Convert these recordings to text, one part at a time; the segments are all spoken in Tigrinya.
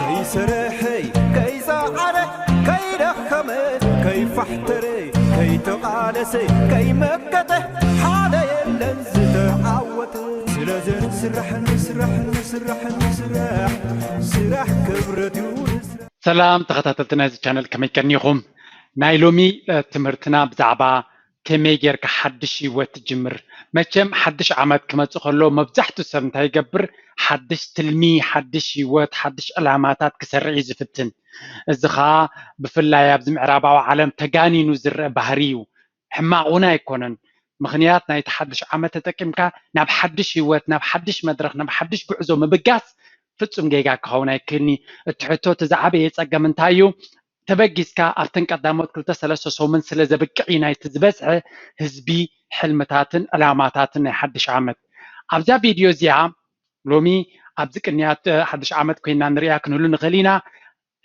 ከይሰርሐ ከይፀዓረ ከይደኸመ ከይፋሕተረ ከይተቓለሰ ከይመከተ ሓደ የለን ዝተዓወተ። ስለዚ ንስራሕ ንስራሕ ንስራሕ ንስራሕ ስራሕ ክብረት እዩ። ሰላም ተኸታተልቲ ናይዚ ቻነል ከመይ ቀኒኹም? ናይ ሎሚ ትምህርትና ብዛዕባ ከመይ ጌርካ ሓድሽ ህይወት ትጅምር። መቸም ሓድሽ ዓመት ክመጽእ ከሎ መብዛሕትኡ ሰብ እንታይ ይገብር? ሓድሽ ትልሚ፣ ሓድሽ ህይወት፣ ሓድሽ ዕላማታት ክሰርዕ እዩ ዝፍትን። እዚ ኸኣ ብፍላይ ኣብዚ ምዕራባዊ ዓለም ተጋኒኑ ዝረአ ባህሪ እዩ። ሕማቕ እውን ኣይኮነን። ምኽንያት ናይቲ ሓድሽ ዓመት ተጠቂምካ ናብ ሓድሽ ህይወት፣ ናብ ሓድሽ መድረኽ፣ ናብ ሓድሽ ጉዕዞ ምብጋስ ፍጹም ጌጋ ክኸውን ኣይክእልኒ። እቲ ሕቶ እቲ ዝዓበየ ጸገም እንታይ እዩ? ተበጊስካ ኣብተን ቀዳሞት ክልተ ሰለስተ ሰሙን ስለ ዘብቅዕ እዩ ናይቲ ዝበዝሐ ህዝቢ ሕልምታትን ዕላማታትን ናይ ሓድሽ ዓመት። ኣብዛ ቪድዮ እዚኣ ሎሚ ኣብዚ ቅንያት ሓድሽ ዓመት ኮይና ንሪኣ ክንህሉ ንኽእል ኢና።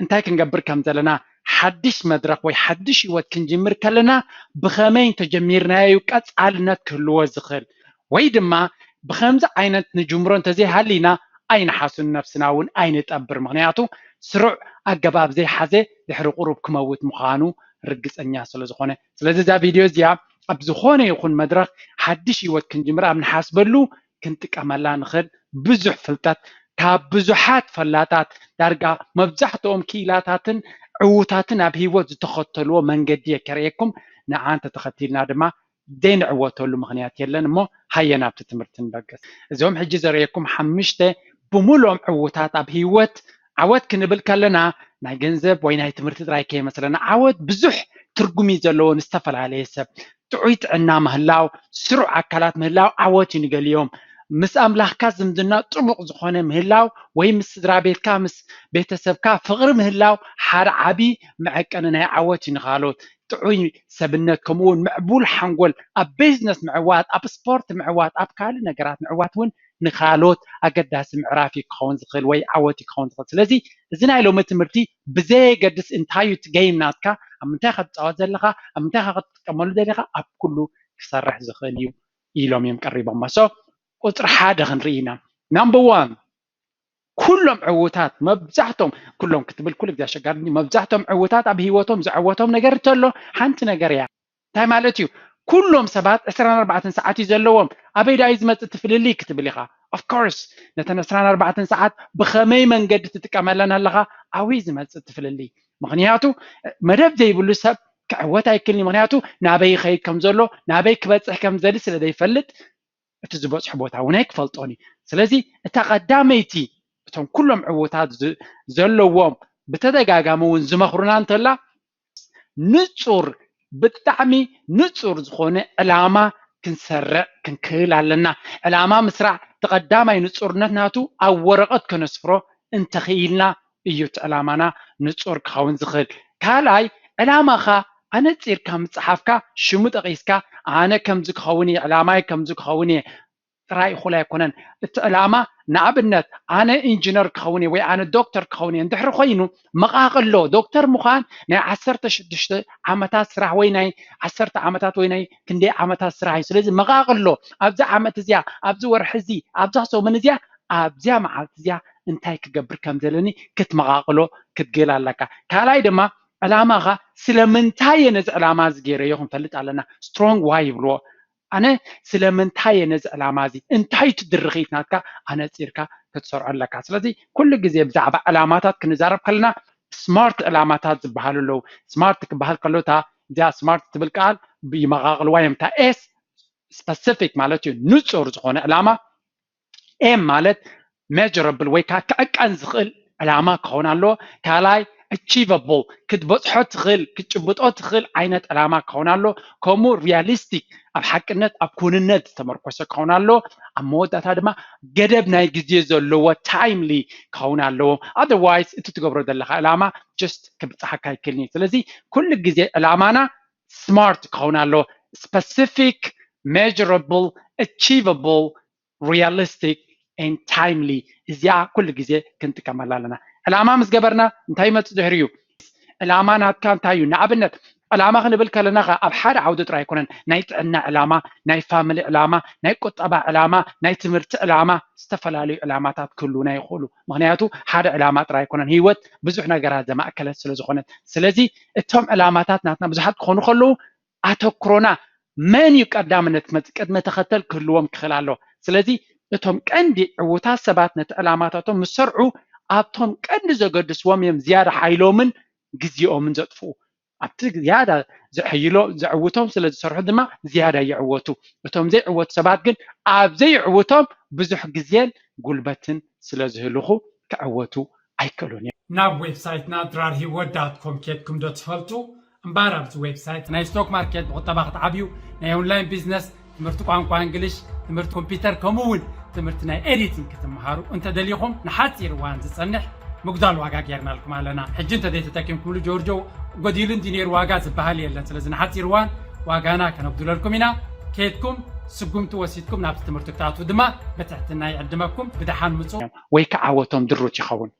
እንታይ ክንገብር ከም ዘለና፣ ሓድሽ መድረኽ ወይ ሓድሽ ህይወት ክንጅምር ከለና ብኸመይ እንተጀሚርናዮ እዩ ቀጻልነት ክህልዎ ዝኽእል ወይ ድማ ብኸምዚ ዓይነት ንጅምሮ እንተዘይሃሊና ኣይንሓሱን ነብስና እውን ኣይንጠብር። ምኽንያቱ ስሩዕ ኣገባብ ዘይሓዘ ድሕሪ ቁሩብ ክመውት ምዃኑ ርግጸኛ ስለ ዝኾነ። ስለዚ እዛ ቪድዮ እዚኣ ኣብ ዝኾነ ይኹን መድረኽ ሓድሽ ህይወት ክንጅምር ኣብ ንሓስበሉ ክንጥቀመላ ንኽእል ብዙሕ ፍልጠት ካብ ብዙሓት ፈላጣት ዳርጋ መብዛሕትኦም ክኢላታትን ዕዉታትን ኣብ ህይወት ዝተኸተልዎ መንገዲ እየ ከርእየኩም። ንዓ እንተተኸቲልና ድማ ዘይንዕወተሉ ምኽንያት የለን። እሞ ሃየ ናብቲ ትምህርቲ ንበገስ። እዞም ሕጂ ዘርእየኩም ሓሙሽተ ብምሉኦም ዕዉታት ኣብ ህይወት ዓወት ክንብል ከለና ናይ ገንዘብ ወይ ናይ ትምህርቲ ጥራይ ከይመስለና ዓወት ብዙሕ ትርጉም እዩ ዘለዎ ንዝተፈላለየ ሰብ። ጥዑይ ጥዕና ምህላው፣ ስሩዕ ኣካላት ምህላው ዓወት እዩ ንገሊኦም። ምስ ኣምላኽካ ዝምድና ጥቡቕ ዝኾነ ምህላው ወይ ምስ ስድራ ቤትካ ምስ ቤተሰብካ ፍቕሪ ምህላው ሓደ ዓቢ መዐቀኒ ናይ ዓወት እዩ ንኻልኦት። ጥዑይ ሰብነት ከምኡ እውን ምዕቡል ሓንጎል ኣብ ቢዝነስ ምዕዋት ኣብ ስፖርት ምዕዋት ኣብ ካልእ ነገራት ምዕዋት እውን ንኻልኦት ኣገዳሲ ምዕራፍ እዩ ክኸውን ዝኽእል ወይ ዓወት እዩ ክኸውን ዝኽእል። ስለዚ እዚ ናይ ሎሚ ትምህርቲ ብዘየገድስ እንታይ እዩ እቲ ጌም ናትካ፣ ኣብ ምንታይ ኢኻ ትፃወት ዘለኻ፣ ኣብ ምንታይ ኢኻ ክትጥቀመሉ ደሊኻ ኣብ ኩሉ ክሰርሕ ዝኽእል እዩ ኢሎም እዮም ቀሪቦሞ። So ቁፅሪ ሓደ ክንርኢ ኢና። ናምበር ዋን ኩሎም ዕዉታት መብዛሕቶም ኩሎም ክትብል ኩሉ ግዜ ኣሸጋሪ መብዛሕቶም ዕዉታት ኣብ ህይወቶም ዘዕወቶም ነገር እንተሎ ሓንቲ ነገር እያ። እንታይ ማለት እዩ? ኩሎም ሰባት ዕስራን ኣርባዕተን ሰዓት እዩ ዘለዎም። ኣበይ ዳዩ ዝመፅእ ትፍልልይ ክትብል ኢኻ። Of course ነተን ዕስራን ኣርባዕተን ሰዓት ብኸመይ መንገዲ ትጥቀመለን ኣለኻ ኣብኡ እዩ ዝመፅእ ትፍልልይ። ምኽንያቱ መደብ ዘይብሉ ሰብ ክዕወት ኣይክልን እዩ። ምኽንያቱ ናበይ ይኸይድ ከም ዘሎ ናበይ ክበፅሕ ከም ዘሊ ስለ ዘይፈልጥ እቲ ዝበፅሑ ቦታ እውን ኣይክፈልጦን እዩ። ስለዚ እታ ቀዳመይቲ እቶም ኩሎም ዕዉታት ዘለዎም ብተደጋጋሚ እውን ዝመኽሩና እንተላ ንፁር ብጣዕሚ ንፁር ዝኾነ ዕላማ ክንሰርዕ ክንክእል ኣለና። ዕላማ ምስራዕ ተቐዳማይ ንፁርነት ናቱ ኣብ ወረቐት ከነስፍሮ እንተኽኢልና እዩ እቲ ዕላማና ንፁር ክኸውን ዝኽእል። ካልኣይ ዕላማኻ ኣነፂርካ ምፅሓፍካ ሽሙ ጠቒስካ ኣነ ከምዚ ክኸውን እየ ዕላማይ ከምዚ ክኸውን እየ ጥራይ እኹል ኣይኮነን። እቲ ዕላማ ንኣብነት ኣነ ኢንጂነር ክኸውን እየ ወይ ኣነ ዶክተር ክኸውን እየ እንድሕሪ ኮይኑ መቓቕሎ ዶክተር ምዃን ናይ ዓሰርተ ሽዱሽተ ዓመታት ስራሕ ወይ ናይ ዓሰርተ ዓመታት ወይ ናይ ክንደይ ዓመታት ስራሕ እዩ። ስለዚ መቓቕሎ ኣብዚ ዓመት እዚኣ ኣብዚ ወርሒ እዚ ኣብዛ ሰሙን እዚኣ ኣብዚኣ መዓልቲ እዚኣ እንታይ ክገብር ከም ዘለኒ ክትመቓቕሎ ክትግል ኣለካ። ካልኣይ ድማ ዕላማኻ ስለምንታይ እየ ነዚ ዕላማ እዚ ገይረዮ ክንፈልጥ ኣለና። ስትሮንግ ዋይ ይብልዎ። ኣነ ስለምንታይ እየ ነዚ ዕላማ እዚ እንታይ እቲ ድርኺት ናትካ ኣነፂርካ ክትሰርዖ ኣለካ። ስለዚ ኩሉ ግዜ ብዛዕባ ዕላማታት ክንዛረብ ከለና ስማርት ዕላማታት ዝበሃሉ ኣለዉ። ስማርት ክበሃል ከሎ እታ እዚኣ ስማርት ትብል ቃል ይመቓቕልዋ እዮም። እታ ኤስ ስፐሲፊክ ማለት እዩ ንፁር ዝኾነ ዕላማ ኤም ማለት ሜጀረብል ወይ ከዓ ክዕቀን ዝኽእል ዕላማ ክኸውን ኣለዎ። ካልኣይ ኣቺቨብል ክትበፅሖ ትኽእል ክትጭብጦ ትኽእል ዓይነት ዕላማ ክኸውን ኣለዎ። ከምኡ ሪያሊስቲክ ኣብ ሓቅነት ኣብ ኩንነት ዝተመርኮሰ ክኸውን ኣለዎ። ኣብ መወዳእታ ድማ ገደብ ናይ ግዜ ዘለዎ ታይምሊ ክኸውን ኣለዎ። ኣዘርዋይስ እቲ ትገብሮ ዘለካ ዕላማ ጀስት ክብፅሓካ ኣይክእልን እዩ። ስለዚ ኩሉ ግዜ ዕላማና ስማርት ክኸውን ኣለዎ። ስፐሲፊክ ሜጀረብል ኣቺቨብል ሪያሊስቲክ and ታይምሊ እዚኣ ኩሉ ግዜ ክንጥቀመላ ኣለና። ዕላማ ምስ ገበርና እንታይ ይመፅእ ድሕሪኡ? ዕላማ ናትካ እንታይ እዩ? ንኣብነት ዕላማ ክንብል ከለና ከ ኣብ ሓደ ዓውዲ ጥራይ ኣይኮነን። ናይ ጥዕና ዕላማ፣ ናይ ፋሚሊ ዕላማ፣ ናይ ቁጠባ ዕላማ፣ ናይ ትምህርቲ ዕላማ፣ ዝተፈላለዩ ዕላማታት ክህልውና ይኽእሉ። ምኽንያቱ ሓደ ዕላማ ጥራይ ኣይኮነን፣ ህይወት ብዙሕ ነገራት ዘማእከለት ስለ ዝኾነት። ስለዚ እቶም ዕላማታት ናትና ብዙሓት ክኾኑ ከለዉ ኣተኩሮና መን እዩ ቀዳምነት ክመጽእ፣ ቅድመ ተኸተል ክህልዎም ክኽእል ኣለዎ። ስለዚ እቶም ቀንዲ ዕዉታት ሰባት ነቲ ዕላማታቶም ምስ ሰርዑ ኣብቶም ቀንዲ ዘገድስዎም እዮም ዝያዳ ሓይሎምን ግዜኦምን ዘጥፍኡ። ኣብቲ ዝያዳ ዘሐይሎ ዘዕውቶም ስለ ዝሰርሑ ድማ ዝያዳ ይዕወቱ። እቶም ዘይዕወቱ ሰባት ግን ኣብ ዘይዕውቶም ብዙሕ ግዜን ጉልበትን ስለ ዝህልኹ ክዕወቱ ኣይክእሉን እዮም። ናብ ዌብሳይትና ድራር ህይወት ዳት ኮም ኬድኩም ዶ ትፈልጡ? እምበኣር ኣብዚ ዌብሳይት ናይ ስቶክ ማርኬት ብቁጠባ ክትዓብዩ፣ ናይ ኦንላይን ቢዝነስ፣ ትምህርቲ ቋንቋ እንግሊሽ፣ ትምህርቲ ኮምፒውተር ከምኡ እውን ትምህርቲ ናይ ኤዲቲንግ ክትመሃሩ እንተደሊኹም ንሓፂር እዋን ዝፀንሕ ምጉዳል ዋጋ ጌርናልኩም ኣለና። ሕጂ እንተዘይተጠቂምኩምሉ ጆርጆ ጎዲሉ እንዲ ነይሩ ዋጋ ዝበሃል የለን። ስለዚ ንሓፂር እዋን ዋጋና ከነጉድለልኩም ኢና። ኬድኩም ስጉምቲ ወሲድኩም ናብቲ ትምህርቲ ክትኣትዉ ድማ ብትሕትና ይዕድመኩም። ብደሓን ምፁ። ወይ ከዓ ዓወቶም ድሩት ይኸውን።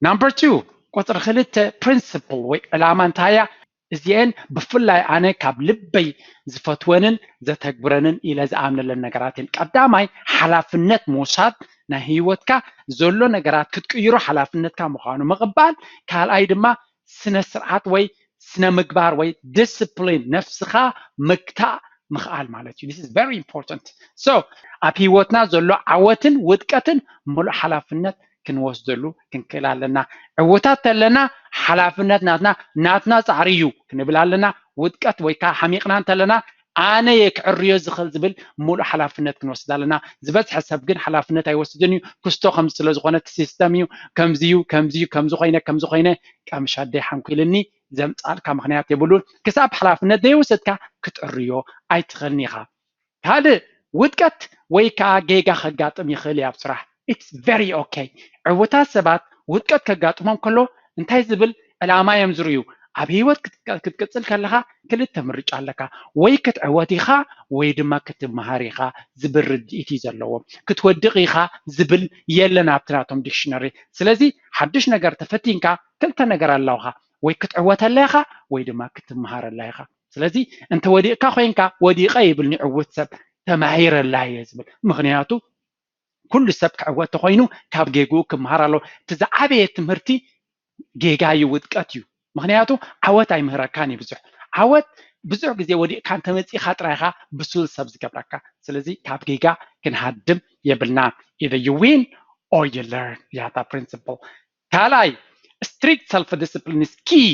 ናምበር ቱ፣ ቁፅሪ ክልተ፣ ፕሪንስፕል ወይ ዕላማ እንታይ እያ? እዚአን ብፍላይ ኣነ ካብ ልበይ ዝፈትወንን ዘተግብረንን ኢለ ዝኣምነለን ነገራት እየን። ቀዳማይ ሓላፍነት ምውሳድ፣ ናይ ህይወትካ ዘሎ ነገራት ክትቅይሮ ሓላፍነትካ ምዃኑ ምቕባል። ካልኣይ ድማ ስነ ስርዓት ወይ ስነ ምግባር ወይ ዲስፕሊን ነፍስኻ ምግታእ ምኽኣል ማለት እዩ። This is very important. So ኣብ ህይወትና ዘሎ ዓወትን ውድቀትን ሙሉእ ሓላፍነት ክንወስደሉ ክንክእል ኣለና። ዕውታት ተለና ሓላፍነት ናትና ናትና ጻዕሪ እዩ ክንብል ኣለና። ውድቀት ወይ ከዓ ሓሚቕና እንተለና ኣነ እየ ክዕርዮ ዝኽእል ዝብል ሙሉእ ሓላፍነት ክንወስድ ኣለና። ዝበዝሐ ሰብ ግን ሓላፍነት ኣይወስድን እዩ። ክስቶ ከምዚ ስለ ዝኾነ እቲ ሲስተም እዩ፣ ከምዚ እዩ፣ ከምዚ እዩ፣ ከምዚ ኮይነ፣ ከምዚ ኮይነ፣ ቀምሽ ኣደይ ሓንኩልኒ ዘምጻልካ ምኽንያት የብሉን። ክሳብ ሓላፍነት ዘይወሰድካ ክትዕርዮ ኣይትኽእልን ኢኻ። ካልእ ውድቀት ወይ ከዓ ጌጋ ከጋጥም ይኽእል እዩ ኣብ ስራሕ። It's very okay። ዕውታት ሰባት ውድቀት ከጋጥሞም ከሎ እንታይ ዝብል ዕላማ እዮም ዝርእዩ? ኣብ ህይወት ክትቀ- ክትቅጽል ከለኻ ክልተ ምርጫ ኣለካ። ወይ ክትዕወት ኢኻ ወይ ድማ ክትመሃር ኢኻ ዝብል ርድኢት እዩ ዘለዎም። ክትወድቕ ኢኻ ዝብል የለን ኣብቲ ናቶም ዲክሽነሪ። ስለዚ ሓድሽ ነገር ተፈቲንካ ክልተ ነገር ኣለውኻ። ወይ ክትዕወተላ ኢኻ ወይ ድማ ክትመሃረላ ኢኻ። ስለዚ እንተ ወዲቕካ ኮይንካ ወዲቐ ይብል ንዕውት ሰብ፣ ተማሂረላ እየ ዝብል። ምኽንያቱ ኩሉ ሰብ ክዕወት ተኮይኑ ካብ ጌግኡ ክመሃር ኣለዎ። እቲ ዝዓበየ ትምህርቲ ጌጋ እዩ፣ ውድቀት እዩ። ምኽንያቱ ዓወት ኣይምህረካን እዩ ብዙሕ። ዓወት ብዙሕ ግዜ ወዲቕካ እንተመጺእካ ጥራይ ኢኻ ብሱል ሰብ ዝገብረካ። ስለዚ ካብ ጌጋ ክንሃድም የብልና። Either you win or you learn እያ እታ ፕሪንስፕል። ካልኣይ፣ strict self discipline is key።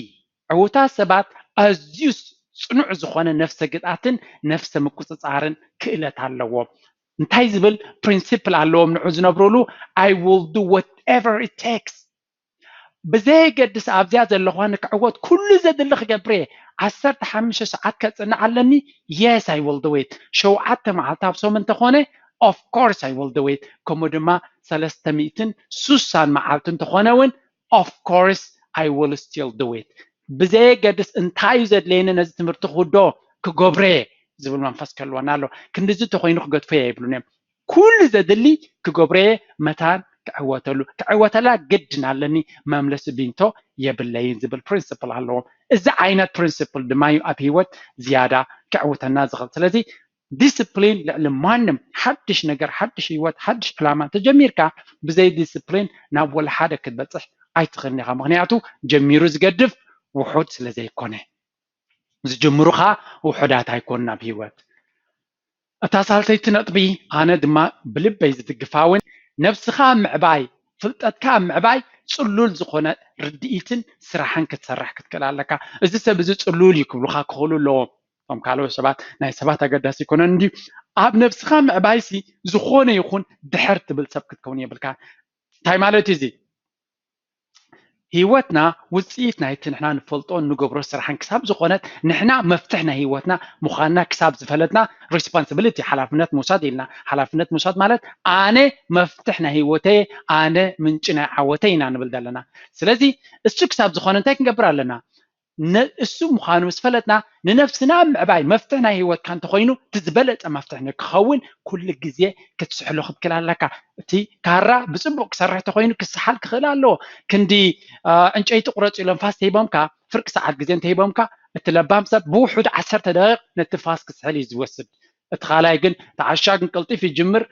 ዕውታት ሰባት ኣዝዩ ጽኑዕ ዝኾነ ነፍሰ ግዝኣትን ነፍሰ ምቁጽጻርን ክእለት ኣለዎም። እንታይ ዝብል ፕሪንሲፕል ኣለዎም ንዑ ዝነብሩሉ? I will do whatever it takes። ብዘየገድስ ኣብዚኣ ዘለኹ ኣነ ክዕወት ኩሉ ዘድሊ ክገብር እየ። ዓሰርተ ሓሙሽተ ሰዓት ከጽንዕ ኣለኒ? Yes, I will do it። ሸውዓተ መዓልቲ ኣብ ሰሙን እንተኾነ of course I will do it። ከምኡ ድማ ሰለስተ ሚእትን ስሳን መዓልቲ እንተኾነ እውን of course I will still do it። ብዘየገድስ እንታይ እዩ ዘድለየኒ ነዚ ትምህርቲ ክውዶ ክገብሮ እየ ዝብል መንፈስ ክህልወና ኣሎ። ክንድዚ እንተኮይኑ ክገድፎ እየ ኣይብሉን እዮም። ኩሉ ዘድሊ ክገብሮ እየ መታን ክዕወተሉ፣ ክዕወተላ ግድን ኣለኒ፣ መምለሲ ቢንቶ የብለይን ዝብል ፕሪንስፕል ኣለዎም። እዚ ዓይነት ፕሪንስፕል ድማ እዩ ኣብ ህይወት ዝያዳ ክዕውተና ዝኽእል። ስለዚ ዲስፕሊን ልዕሊ ማንም። ሓድሽ ነገር፣ ሓድሽ ህይወት፣ ሓድሽ ዕላማ እንተጀሚርካ ብዘይ ዲስፕሊን ናብ ወላ ሓደ ክትበፅሕ ኣይትኽእልን ኢኻ። ምኽንያቱ ጀሚሩ ዝገድፍ ውሑድ ስለ ዘይኮነ። ዝጅምሩ ኸዓ ውሑዳት ኣይኮኑን ኣብ ህይወት። እታ ሳልሰይቲ ነጥቢ ኣነ ድማ ብልበይ ዝድግፋ እውን ነብስኻ ምዕባይ፣ ፍልጠትካ ምዕባይ ጽሉል ዝኾነ ርድኢትን ስራሕን ክትሰርሕ ክትክእል ኣለካ። እዚ ሰብ እዚ ጽሉል እዩ ክብሉኻ ክኽእሉ ኣለዎም። እቶም ካልኦት ሰባት ናይ ሰባት ኣገዳሲ ኣይኮነን እንድዩ። ኣብ ነብስኻ ምዕባይሲ ዝኾነ ይኹን ድሕር ትብል ሰብ ክትከውን የብልካን። እንታይ ማለት እዩ እዚ? ህይወትና ውጽኢት ናይቲ ንሕና ንፈልጦ እንገብሮ ስራሕን ክሳብ ዝኾነት ንሕና መፍትሕ ናይ ህይወትና ምዃንና ክሳብ ዝፈለጥና ሪስፖንሲቢሊቲ ሓላፍነት ምውሳድ ኢልና። ሓላፍነት ምውሳድ ማለት ኣነ መፍትሕ ናይ ህይወተይ፣ ኣነ ምንጪ ናይ ዓወተይ ኢና ንብል ዘለና። ስለዚ እሱ ክሳብ ዝኾነ እንታይ ክንገብር ኣለና? ነ- እሱ ምዃኑ ምስ ፈለጥና ንነብስና ምዕባይ መፍትሕ ናይ ህይወትካ እንተኾይኑ እቲ ዝበለጸ መፍትሕ ንክኸውን ኩሉ ግዜ ክትስሕሎ ክትክእል ኣለካ። እቲ ካራ ብጽቡቕ ክሰርሕ ተኾይኑ ክስሓል ክኽእል ኣለዎ። ክንዲ አ፣ ዕንጨይቲ ቁረጽ ኢሎም ፋስ ተሂቦምካ ፍርቂ ሰዓት ግዜ እንተሂቦምካ፣ እቲ ለባም ሰብ ብውሑድ ዓሰርተ ደቂቕ ነቲ ፋስ ክስሕል እዩ ዝወስድ። እቲ ካልኣይ ግን ተዓሻግን ቀልጢፍ ይጅምር፣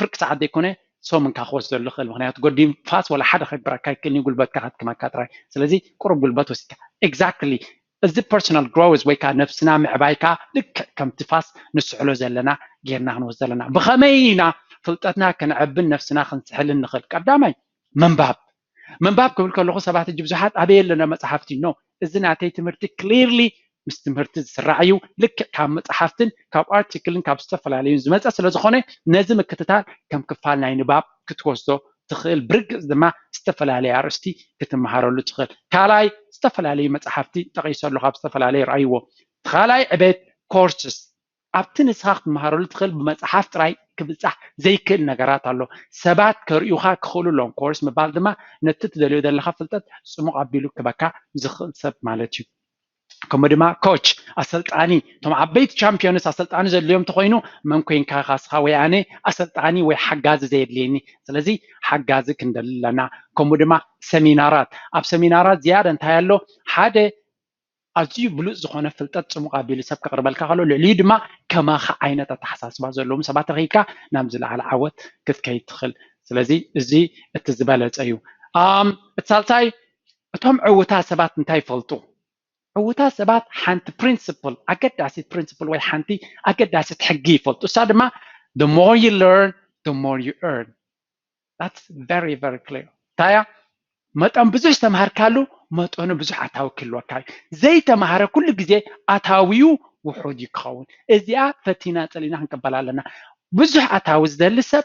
ፍርቂ ሰዓት ዘይኮነ ሰሙንካ ክወስደሉ ይኽእል። ምክንያቱ ጎዲም ፋስ ወላ ሓደ ከግብረካ ይክእልኒ፣ ጉልበትካ ከድክመካ ጥራይ። ስለዚ ቁሩብ ጉልበት ወሲድካ። Exactly። እዚ personal growth ወይ ከዓ ነብስና ምዕባይካ ልክዕ ከምቲ ፋስ ንስሕሎ ዘለና ጌርና ክንወስድ ዘለና። ብኸመይ ኢና ፍልጠትና ከነዕብን ነብስና ክንስሕልን ንኽእል? ቀዳማይ ምንባብ። ምንባብ ክብል ከለኹ ሰባት እጅ ብዙሓት ኣበይ ኣለና መጽሓፍቲ ኖ፣ እዚ ናተይ ትምህርቲ clearly ምስ ትምህርቲ ዝስራዕ እዩ። ልክዕ ካብ መጽሓፍትን ካብ ኣርቲክልን ካብ ዝተፈላለዩን ዝመጸ ስለ ዝኾነ ነዚ ምክትታል ከም ክፋል ናይ ንባብ ክትወስዶ ትኽእል። ብርግጽ ድማ ዝተፈላለየ ኣርእስቲ ክትመሃረሉ ትኽእል። ካልኣይ ዝተፈላለዩ መጽሓፍቲ ጠቒሰ ኣለኹ፣ ኣብ ዝተፈላለዩ ረኣይዎ። ካልኣይ ዕቤት ኮርስስ ኣብቲ ንስኻ ክትመሃረሉ ትኽእል ብመጽሓፍ ጥራይ ክብጻሕ ዘይክእል ነገራት ኣሎ። ሰባት ከርእዩኻ ክኽእሉ ኣለዎም። ኮርስ ምባል ድማ ነቲ ትደልዮ ዘለኻ ፍልጠት ጽሙቕ ኣቢሉ ክበካ ዝኽእል ሰብ ማለት እዩ። ከምኡ ድማ ኮች ኣሰልጣኒ፣ እቶም ዓበይቲ ቻምፒዮንስ ኣሰልጣኒ ዘድልዮም እንተኾይኑ መን ኮይንካ ኢኻ ንስኻ ወይ ኣነ ኣሰልጣኒ ወይ ሓጋዚ ዘየድልየኒ? ስለዚ ሓጋዚ ክንደሊ ኣለና። ከምኡ ድማ ሰሚናራት፣ ኣብ ሰሚናራት ዝያዳ እንታይ ኣሎ? ሓደ ኣዝዩ ብሉጽ ዝኾነ ፍልጠት ጽሙቕ ኣቢሉ ሰብ ከቕርበልካ ከሎ ልዕሊኡ ድማ ከማኻ ዓይነት ኣተሓሳስባ ዘለዎም ሰባት ረኺብካ ናብ ዝለዓለ ዓወት ክትከይድ ትኽእል። ስለዚ እዚ እቲ ዝበለጸ እዩ። ኣም፣ እቲ ሳልሳይ እቶም ዕውታት ሰባት እንታይ ይፈልጡ? ዕውታት ሰባት ሓንቲ ፕሪንስፕል፣ ኣገዳሲት ፕሪንስፕል ወይ ሓንቲ ኣገዳሲት ሕጊ ይፈልጡ። እሳ ድማ the more you learn, the more you earn። That's very, very clear. እንታይ እያ? መጠን ብዙሕ ዝተምሃርካሉ መጠኑ ብዙሕ ኣታዊ ክህልወካ እዩ። ዘይተምሃረ ኩሉ ግዜ ኣታዊኡ ውሑድ እዩ ክኸውን። እዚኣ ፈቲና ጸሊና ክንቅበላ ኣለና። ብዙሕ ኣታዊ ዝደሊ ሰብ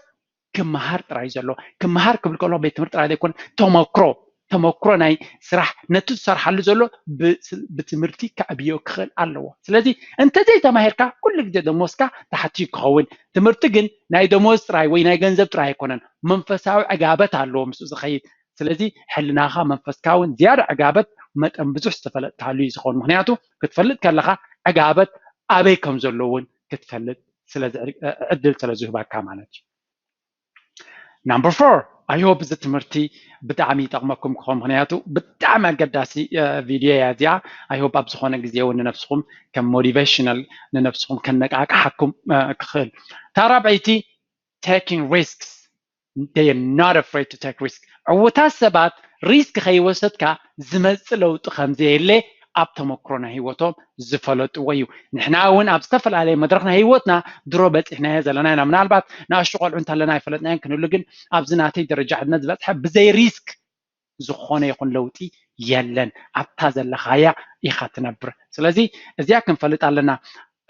ክመሃር ጥራይ ዘሎ። ክመሃር ክብል ከሎ ቤት ትምህርቲ ጥራይ ዘይኮነ ተመክሮ፣ ተመክሮ ናይ ስራሕ ነቲ ዝሰርሓሉ ዘሎ ብ-፣ ብትምህርቲ ከዕብዮ ክኽእል ኣለዎ። ስለዚ እንተዘይተማሂርካ ኩሉ ግዜ ደሞዝካ ታሕቲ ክኸውን። ትምህርቲ ግን ናይ ደሞዝ ጥራይ ወይ ናይ ገንዘብ ጥራይ ኣይኮነን፣ መንፈሳዊ ዕጋበት ኣለዎ ምስኡ ዝኸይድ። ስለዚ ሕልናኻ መንፈስካ እውን ዝያዳ ዕጋበት መጠን ብዙሕ ዝተፈለጥካሉ እዩ ዝኸውን። ምክንያቱ ክትፈልጥ ከለኻ ዕጋበት ኣበይ ከም ዘሎ እውን ክትፈልጥ ስለ ዝዕ-፣ ዕድል ስለ ዝህበካ ማለት እዩ። Number four, I hope እዚ ትምህርቲ ብጣዕሚ ይጠቕመኩም ክኸውን፣ ምክንያቱ ብጣዕሚ ኣገዳሲ ቪድዮ እያ እዚኣ። I hope ኣብ ዝኾነ ግዜ እውን ንነብስኹም ከም ሞቲቬሽናል ንነብስኹም ከነቃቅሓኩም ክኽእል። እታ ራብዐይቲ taking risks, they are not afraid to take risk። ዕውታት ሰባት ሪስክ ከይወሰድካ ዝመፅእ ለውጢ ከምዘየለ ኣብ ተመክሮ ናይ ህይወቶም ዝፈለጥዎ እዩ። ንሕና እውን ኣብ ዝተፈላለየ መድረኽ ናይ ህይወትና ድሮ በፂሕናዮ ዘለና ኢና። ምናልባት ንኣሽቱ ቆልዑ እንተለና ኣይፈለጥናዮን ክንህሉ፣ ግን ኣብዚ ናተይ ደረጃ ዕድመ ዝበፅሐ ብዘይ ሪስክ ዝኾነ ይኹን ለውጢ የለን። ኣብታ ዘለኻያ ኢኻ ትነብር። ስለዚ እዚኣ ክንፈልጥ ኣለና።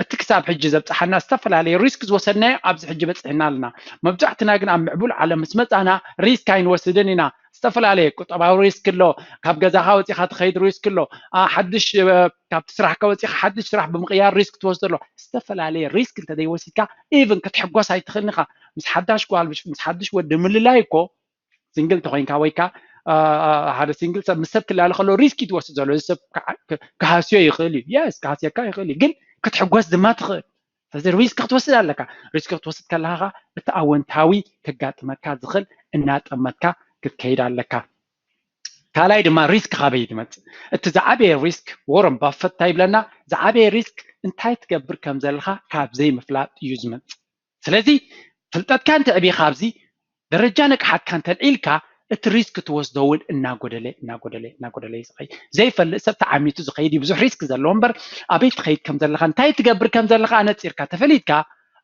እቲ ክሳብ ሕጂ ዘብፅሓና ዝተፈላለየ ሪስክ ዝወሰድናዮ ኣብዚ ሕጂ በፂሕና ኣለና። መብዛሕትና ግን ኣብ ምዕቡል ዓለም ምስ መፃና ሪስክ ኣይንወስድን ኢና። ዝተፈላለየ ቁጠባዊ ሪስክ ኣሎ፣ ካብ ገዛኻ ወፂኻ ትኸይድ ሪስክ ኣሎ፣ ኣ፣ ሓድሽ፣ እ፣ ካብቲ ስራሕካ ወፂኻ ሓድሽ ስራሕ ብምቕያር ሪስክ ትወስድ ኣሎ። ዝተፈላለየ ሪስክ እንተዘይወሲድካ ኢቭን ክትሕጎስ ኣይትኽእልን ኢኻ። ምስ ሓዳሽ ጓል፣ ምስ፣ ምስ ሓድሽ ወዲ ምልላይ እኮ ሲንግል እንተኾይንካ ወይ ከኣ፣ አ፣ አ፣ ሓደ ሲንግል ሰብ ምስ ሰብ ክላለ ከሎ ሪስክ እዩ ትወስድ ዘሎ። እዚ ሰብ ክዓ-፣ ክ-፣ ክሃስዮ ይኽእል እዩ። የስ፣ ክሃስየካ ይኽእል እዩ። ግን ክትሕጎስ ድማ ትኽእል። ስለዚ ሪስክ ክትወስድ ኣለካ። ሪስክ ክትወስድ ከለኻ ኸኣ እቲ ኣወንታዊ ከጋጥመካ ዝኽእል እናጠመትካ ክትከይድ ኣለካ። ካልኣይ ድማ ሪስክ ካበይ እዩ ዝመጽእ? እቲ ዝዓበየ ሪስክ፣ ዎረን ባፈት እንታይ ይብለና? ዝዓበየ ሪስክ እንታይ ትገብር ከም ዘለኻ ካብ ዘይምፍላጥ እዩ ዝመጽእ። ስለዚ ፍልጠትካ እንተዕቢኻ ኣብዚ ደረጃ ንቕሓትካ እንተልዒልካ እቲ ሪስክ ትወስዶ እውን እናጎደለ፣ እናጎደለ፣ እናጎደለ እዩ ዝኸይድ። ዘይፈልጥ ሰብ ተዓሚቱ ዝኸይድ እዩ ብዙሕ ሪስክ ዘለዎ እምበር ኣበይ ትኸይድ ከም ዘለኻ፣ እንታይ ትገብር ከም ዘለኻ ኣነጺርካ ተፈሊጥካ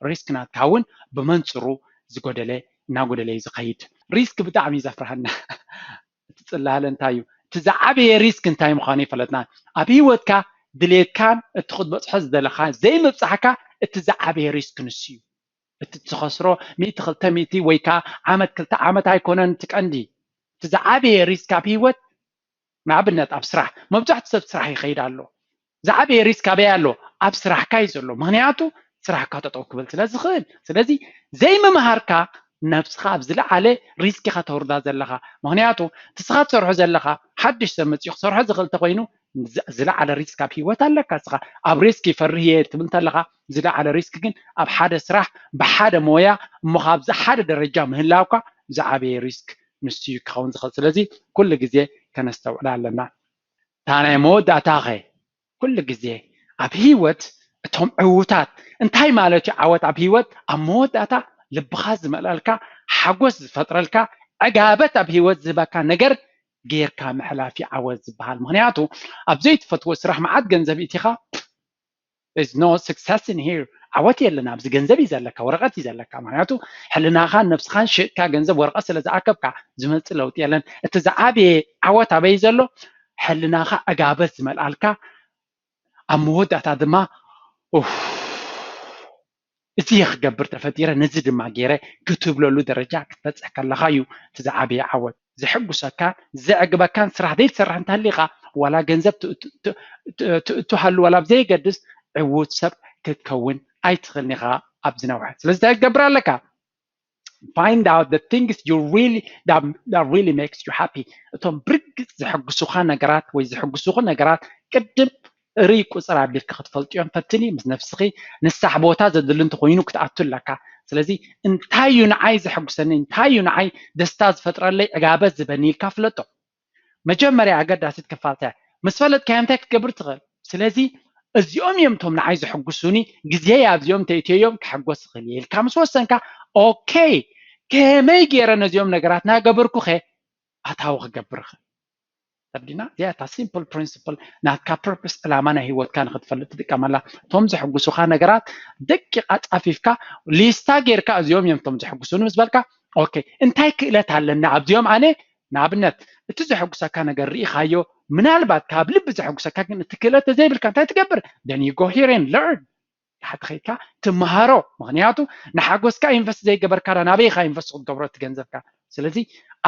ሪስክ ናትካ እውን ብመንጽሩ ዝጎደለ፣ እናጎደለ እዩ ዝኸይድ። ሪስክ ብጣዕሚ እዩ ዘፍርሃና። እቲ ጽላለ እንታይ እዩ? እቲ ዝዓበየ ሪስክ እንታይ ምዃኑ ይፈለጥና። ኣብ ህይወትካ ድሌትካን እቲ ክትበጽሖ ዝደለኻ ዘይምብጻሕካ እቲ ዝዓበየ ሪስክ ንሱ እዩ። እቲ ትኸስሮ ሚእቲ፣ ክልተ ሚእቲ ወይ ከኣ ዓመት፣ ክልተ ዓመት ኣይኮነን እቲ ቀንዲ። እቲ ዝዓበየ ሪስክ ኣብ ህይወት፣ ንኣብነት ኣብ ስራሕ፣ መብዛሕትኡ ሰብ ስራሕ ይኸይድ ኣሎ። ዝዓበየ ሪስክ ኣበይ ኣሎ? ኣብ ስራሕካ እዩ ዘሎ። ምኽንያቱ ስራሕካ ጠጠው ክብል ስለ ዝኽእል። ስለዚ ዘይምምሃርካ ነብስኻ ኣብ ዝለዓለ ሪስክ ኢኻ ተውርዳ ዘለኻ። ምኽንያቱ እቲ ንስኻ ትሰርሖ ዘለኻ ሓድሽ ሰብ መጺኡ ክሰርሖ ዝኽእል እንተኾይኑ ዝ-፣ ዝለዓለ ሪስክ ኣብ ህይወት ኣለካ። ንስኻ ኣብ ሪስክ ይፈርህ እየ ትብል እንተለኻ ዝለዓለ ሪስክ ግን ኣብ ሓደ ስራሕ ብሓደ ሞያ እሞ ካብዚ ሓደ ደረጃ ምህላውካ ዝዓበየ ሪስክ ንሱ እዩ ክኸውን ዝኽእል። ስለዚ ኩሉ ግዜ ከነስተውዕል ኣለና። እታ ናይ መወዳእታኸ? ኩሉ ግዜ ኣብ ህይወት እቶም ዕዉታት እንታይ ማለት እዩ? ዓወት ኣብ ህይወት ኣብ መወዳእታ ልብኻ ዝመልኣልካ፣ ሓጎስ ዝፈጥረልካ፣ ዕጋበት ኣብ ህይወት ዝህበካ ነገር ጌርካ ምሕላፍ እዩ ዓወት ዝበሃል። ምክንያቱ ኣብ ዘይትፈትዎ ስራሕ መዓት ገንዘብ ኢቲኻ is no success in here። ዓወት የለን ኣብዚ። ገንዘብ እዩ ዘለካ፣ ወረቐት እዩ ዘለካ። ምክንያቱ ሕልናኻን ነብስኻን ሽጥካ ገንዘብ ወረቐት ስለ ዝኣከብካ ዝመፅእ ለውጢ የለን። እቲ ዝዓበየ ዓወት ኣበይ ዘሎ? ሕልናኻ ዕጋበት ዝመልኣልካ፣ ኣብ መወዳእታ ድማ ኡፍ፣ እዚ እየ ክገብር ተፈጢረ፣ ነዚ ድማ ገይረ ክትብለሉ ደረጃ ክትበፅሕ ከለኻ እዩ እቲ ዝዓበየ ዓወት። ዘሐጉሰካን ዘዕግበካን ስራሕ ዘይትሰርሕ እንተሃሊኻ፣ ዋላ ገንዘብ ትእቱ ሃሉ ዋላ ብዘየገድስ፣ ዕዉት ሰብ ክትከውን ኣይትኽእልን ኢኻ ኣብዚ ነውሒ። ስለዚ እንታይ ክትገብር ኣለካ? Find out the things you really that, that really makes you happy። እቶም ብርግፅ ዘሐጉሱኻ ነገራት ወይ ዘሐጉሱኹ ነገራት ቅድም ርኢ ቁፅር ኣቢልካ ክትፈልጥዮም ፈትኒ። ምስ ነብስኺ ንሳሕ ቦታ ዘድሊ እንተኮይኑ ክትኣቱ ኣለካ። ስለዚ እንታይ እዩ ንዓይ ዘሐጉሰኒ፣ እንታይ እዩ ንዓይ ደስታ ዝፈጥረለይ፣ ዕጋበት ዝህበኒ ኢልካ ፍለጦ። መጀመርያ ኣገዳሲት ክፋልታ ምስ ፈለጥካዮ እንታይ ክትገብር ትኽእል? ስለዚ እዚኦም እዮም እቶም ንዓይ ዘሐጉሱኒ፣ ግዜ ኣብዚኦም ተእትዮም ክሕጎስ ይኽእል እየ ኢልካ ምስ ወሰንካ፣ ኦኬ፣ ከመይ ገይረ ነዚኦም ነገራት ናገበርኩኸ ኣታዊ ክገብር ይኽእል? ተርዲና እዚኣ እታ ሲምፕል ፕሪንስፕል ናትካ ፐርፕስ፣ ዕላማ ናይ ህይወትካ ንክትፈልጥ ትጥቀመላ። እቶም ዘሕጉሱካ ነገራት ደቂቃ ፃፊፍካ ሊስታ ጌርካ እዚኦም እዮም እቶም ዘሕጉሱኒ ምስ በልካ፣ ኦኬ እንታይ ክእለት ኣለኒ ኣብዚኦም ኣነ ንኣብነት እቲ ዘሕጉሰካ ነገር ርኢኻዮ፣ ምናልባት ካብ ልቢ ዘሕጉሰካ ግን እቲ ክእለት ተዘይብልካ እንታይ ትገብር? Then you go here and learn። ታሕቲ ከይድካ ትመሃሮ። ምክንያቱ ንሓጎስካ ኢንቨስት ዘይገበርካ ዳ ናበይ ኢኻ ኢንቨስት ክትገብሮ እቲ ገንዘብካ? ስለዚ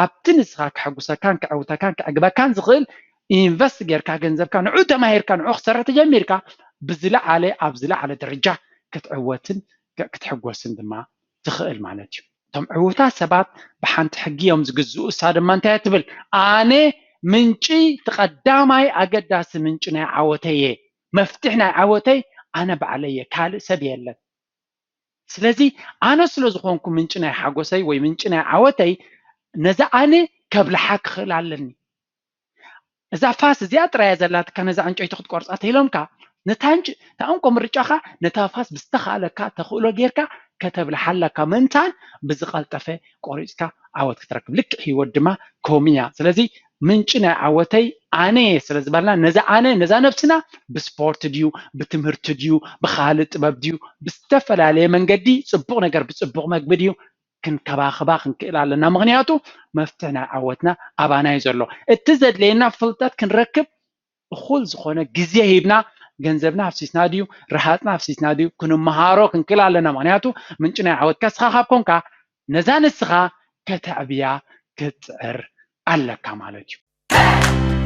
ኣብቲ ንስኻ ከሐጉሰካን ከዕውተካን ከዕግበካን ዝኽእል ኢንቨስት ጌርካ ገንዘብካ ንዑ ተማሂርካ ንዑ ክሰርሕ ተጀሚርካ ብዝለዓለ ኣብ ዝለዓለ ደረጃ ክትዕወትን ክትሕጎስን ድማ ትኽእል ማለት እዩ። እቶም ዕዉታት ሰባት ብሓንቲ ሕጊ እዮም ዝግዝኡ። እሳ ድማ እንታይ እያ ትብል? ኣነ ምንጪ እቲ ቀዳማይ ኣገዳሲ ምንጪ ናይ ዓወተይ እየ። መፍትሕ ናይ ዓወተይ ኣነ ባዕለይ እየ፣ ካልእ ሰብ የለን። ስለዚ ኣነ ስለ ዝኾንኩ ምንጪ ናይ ሓጎሰይ ወይ ምንጪ ናይ ዓወተይ ነዛ ኣነ ከብልሓ ክኽእል ኣለኒ። እዛ ፋስ እዚኣ ጥራያ ዘላትካ ነዛ ዕንጨይቲ ክትቆርጻ ተኢሎምካ ነታ ዕንጭ- እታ እንኮ ምርጫኻ ነታ ፋስ ብዝተኻእለካ ተኽእሎ ጌርካ ከተብልሓ ኣለካ ምእንታን ብዝቐልጠፈ ቆሪጽካ ዓወት ክትረክብ። ልክዕ ህይወት ድማ ከምኡ እያ። ስለዚ ምንጪ ናይ ዓወተይ ኣነ እየ ስለ ዝበልና ነዛ ኣነ ነዛ ነብስና ብስፖርት ድዩ ብትምህርቲ ድዩ ብኻልእ ጥበብ ድዩ ብዝተፈላለየ መንገዲ ጽቡቕ ነገር ብጽቡቕ መግቢ ድዩ ክንከባኸባ ክንክእል ኣለና። ምክንያቱ መፍትሕ ናይ ዓወትና ኣባና እዩ ዘሎ። እቲ ዘድለየና ፍልጠት ክንረክብ እኹል ዝኾነ ግዜ ሂብና ገንዘብና ኣፍሲስና ድዩ ረሃፅና ኣፍሲስና ድዩ ክንመሃሮ ክንክእል ኣለና። ምክንያቱ ምንጪ ናይ ዓወትካ ንስኻ ካብ ኮንካ ነዛ ንስኻ ከተዕብያ ክትፅዕር ኣለካ ማለት እዩ።